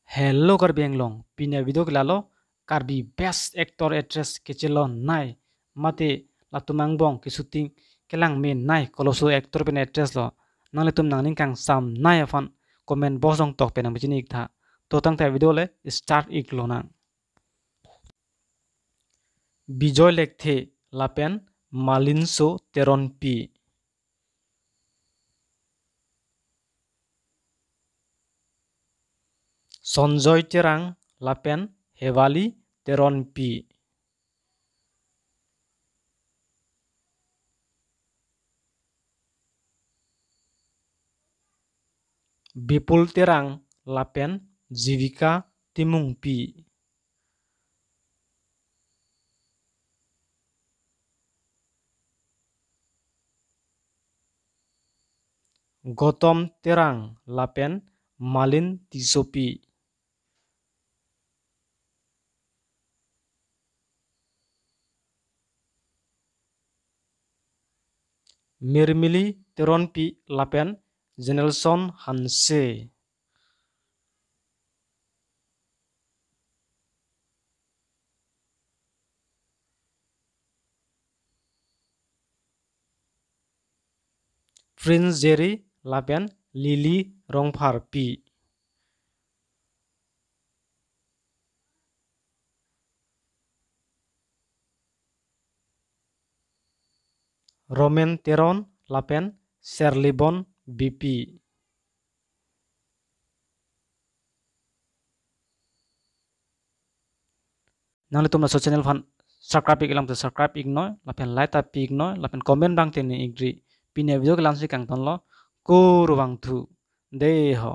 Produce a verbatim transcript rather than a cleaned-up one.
Hello Karbi Anglong, pini avideo ke lalo Karbi best actor actress kechelonei mate latum angbong keshooting kelang menei koloso actor pen actress lo. Nanglitum nangning kangsamnei aphan comment box along tok pen nangpachini iktha. To tangte avideo le start iklonang. Bijoy Lekthe lapen Malinso Teronpi. Sanjoy Terang lapen Hewali Teronpi. Bipul Terang lapen Jivika Timungpi. Gotom Terang lapen Malin Tissopi. Mirmili Teronpi lapen Jenelson Hanse. Prince Jerry lapen Lily Rongpharpi. Romen Teron lapen Serlibon Beypi. Nanglitum laso channel aphan subscribe ik-e lang te subscribe iknoi, lapen like ta pi iknoi, lapen comment abang te ni ikri. Pini avideo ke la-ansi kangtonlo, kurvangthu. Dei ho.